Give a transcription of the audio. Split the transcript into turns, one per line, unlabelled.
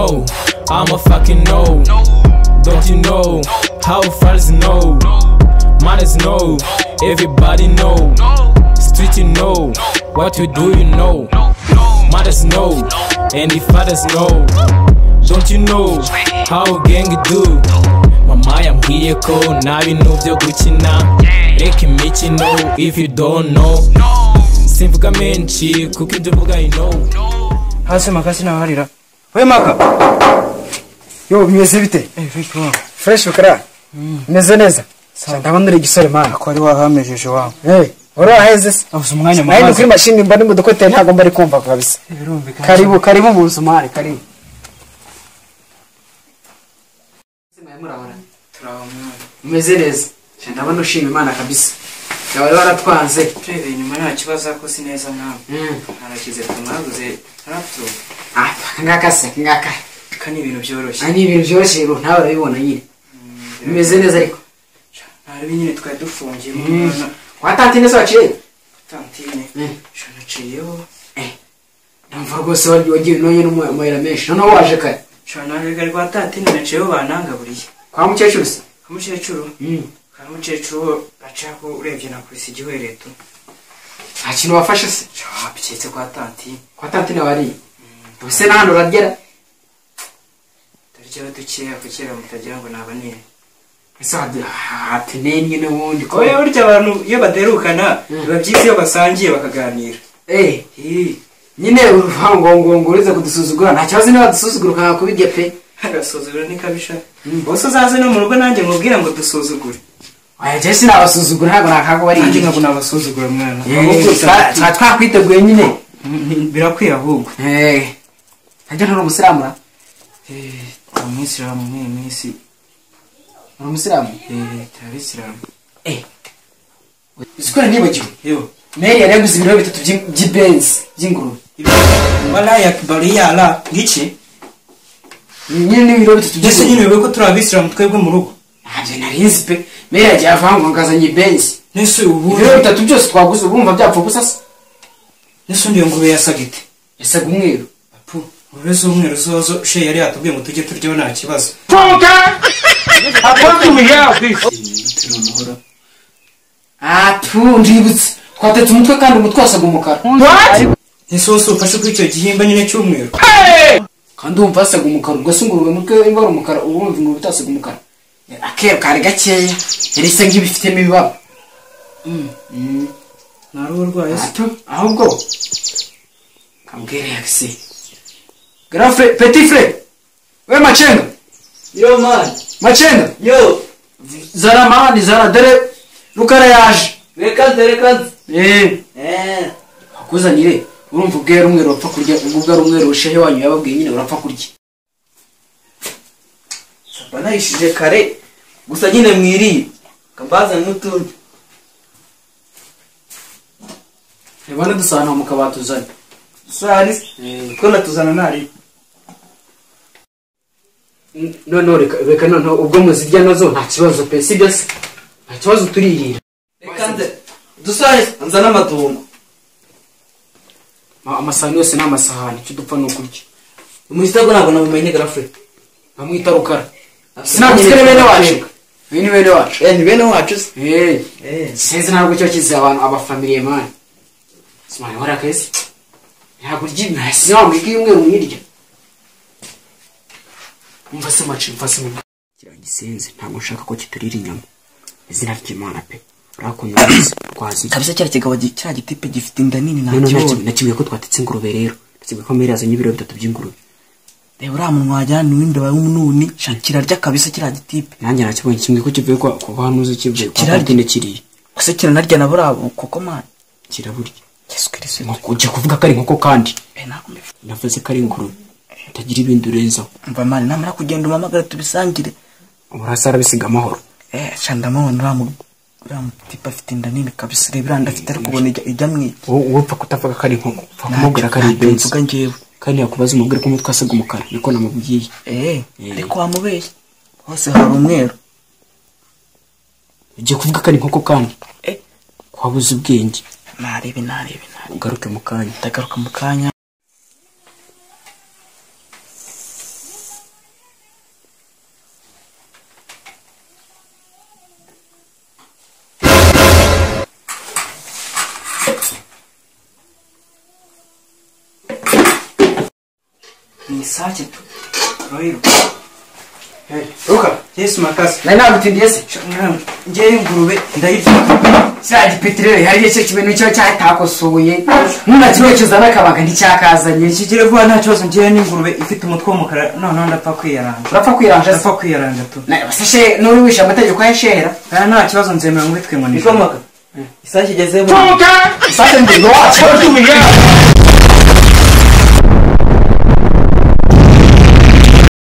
know? I'm a fucking no. Don't you know? How far is no? Mothers know, everybody know. Street you know, what you do you know. Mothers know, and the fathers know. Don't you know how gang do? Mama yambwiye ko nta bintu byo gukina. Reka imikino if you don't know. Simvuga menshi kuko ibyo mvuga you know.
Hasi makasi naharira. We maka.
Yo bimeze bite? Fresh ukara. Meze neza. Ndabona uri igisore man.
Ko ari wahamejeje wawe.
Eh, uraheze se?
Abuze umwanya
mu mazi. Kuri machine mba ndi mudokote ntago mbari kumva kabisa.
Birumvikana.
Karibu karibu mu nzu mari karibu. Umeze neza. Ndabona ushima Imana kabisa. Yaba waratwanze.
Turebe inyuma nta kibazo ko si neza nkawe. Harakize tumwaguze laptop.
Ah, ngaka se ngaka.
Kani ibintu byoroshye.
Ani ibintu byoroshye rero ntawe urabibona nyine. Umeze neza ariko.
Nari nyine twari dufungiye mu mwana.
Kwa tantine se waciye?
Tantine. Shanaciyeho.
Ndumva rwose wagiye nonye n'umwera menshi. Noneho waje kare.
Shana rwa tantine naciyeho banangaburiye.
Kwa mukecuru se?
Kwa mukecuru? Kwa mukecuru bacako urebye nakubise igihwereto.
Nta kintu wafashe se?
Wapiketse kwa tantine.
Kwa tantine wariye? Ubuse na hano uragera?
Turya dukeya kugira mutagira ngo nabanire.
Ese hatinenye n'ubundi
ko oya burya abantu iyo baderukana biba byiza iyo basangiye bakaganira.
Nyine uruvango ngo ureze kudusuzugura nta kibazo niba dusuzugura ukakubirya pe.
Agasuzugura ni kabisha. Bose uzaze no mu rugo nanjye mubwira ngo dusuzugure.
Oya je sinabasuzugura ntabwo nakago bari.
Nanjye ntabwo nabasuzugura mwana.
Ahubwo twakwiteguye nyine.
Birakwiye ahubwo.
Ntajya ntari umusilamu?
Umuyisilamu mw'iyi minsi.
Uri umusilamu?
Turabisilamu.
Uzi nibagiwe?
Yo.
Mary yari yaguze ibiro bitatu by'ibenzi by'ingurube.
Wala yakbari yala ngiki?
Nyine ni ibiro bitatu
by'ingurube. Ese nyine wibuke ko turi abisilamu twebwe mu rugo?
Ntabyo narizi pe. Mary yagiye avanga ngo ngazanye ibenzi.
Nese ubu
ibiro bitatu byose twaguze urumva byapfa gusa se?
Nese undi ngurube yasaga ite?
Yasaga umweru.
Apu, ngurube z'umweru zozo she yari yatubwiye ngo tujye turyaho nta kibazo.
Atu ndibutse twatetse umutwe kandi umutwe wasaga umukara.
Ese wose ufashe kuri icyo gihimba nyine cy'umweru.
Kandi umva asaga umukara ubwo se ingurube umutwe imba ari umukara urumva ingurube itasaga umukara. Akeru kari gakeya yari isa nk'ibifitemo ibibaba.
Nari urwaye se.
Ahubwo kambwire yakise. Grand frère, petit frère. We Machenga.
Yo man.
Machenga.
Yo.
Zara mani zara dore Rukara yaje.
Reka reka.
Akuzanire urumva ubwe rumwe urapfa kurya ubwo ari umwe rushehe wanyu yababwiye nyine urapfa kurya.
Banayishije kare gusa nyine mwiriye. Kambaza n'utundi.
Ebana dusana mu kabatuzana.
Sari ko natuzana nari.
None reka reka none ubwo muzirya nazo nta kibazo pe sibyo se? Nta kibazo turirira.
Reka nze dusare nzana amatungo.
Amasahani yose n'amasahani icyo dupfa no kurya.
Umuhitago ntabwo namumenye Grafre.
Bamwita Rukara. Sinagutse bene wacu. Uyu ni bene wacu.
Ni bene wacu se.
Sinzi ntabwo cyo kizi abantu abafamiliye man. Simani warakese. Ntabwo urya sinamwige umwe umwirya. Umva se maci umva se kirangisenze ntabwo nshaka ko kiturira inyama. Izina ry'Imana pe. Urakunze kwazi.
Kabisa cyari kigabo cya gitipe gifite inda nini nacyo.
Nakimwe ko twatetse ingurube rero. Nakimwe ko Mary yazanye ibiro bitatu by'ingurube.
Reba uriya munwa wajyana n'uw'imbeba w'umununi kirarya kabisa kiriya gitipe.
Nanjye nakibonye kimwe ko kivuye kwa hanuze kivuye kwa Tantine kiriye.
Gusa kiranarya na buriya koko man.
Kiraburya.
Yesu Kristo.
Ujya kuvuga ko ari inkoko kandi. Navuze ko ari ingurube. Utagira ibindi urenzaho.
Umva man namara kugenda umamagara tubisangire.
Urasa arabisiga amahoro.
Ndamubona uriya mutipe afite inda nini kabisa. Reba iriya nda afite ariko ubona ijya mwiki.
Wowe upfa kutavuga ko ari inkoko. Upfa kumubwira ko ari ibenzi.
Mvuga njyewe.
Kandi yakubaza umubwira ko umutwe asaga umukara niko namubwiye.
Ariko wamubeshye. Hose hari umweru.
Ugiye kuvuga ko ari inkoko kandi. Kwabuze ubwenge.
Narebe.
Ugaruke mu kanya.
Ndagaruka mu kanya.
Ni isake tu. Rohero.
Ruka.
Yesu makasi.
Nari nagutindiye se?
Ngewe ingurube ndayirya.
Kiriya gipeterere hari icyo kintu cyo cyatakosoye. Nuna kiriya kizana akabaga nticyakazanye.
Ikigire vuba nta kibazo, ngewe n'ingurube ifite umutwe w'umukara noneho ndapfa kwiyaranja.
Urapfa kwiranja se?
Ndapfa kwiyaranja tu.
Basashe n'uri wishe amategeko ya shehera.
Aya nta kibazo, nzemera ngo witwe ngo ni.
Niko maka. Isake igeze mu.
Isake ndi wacu.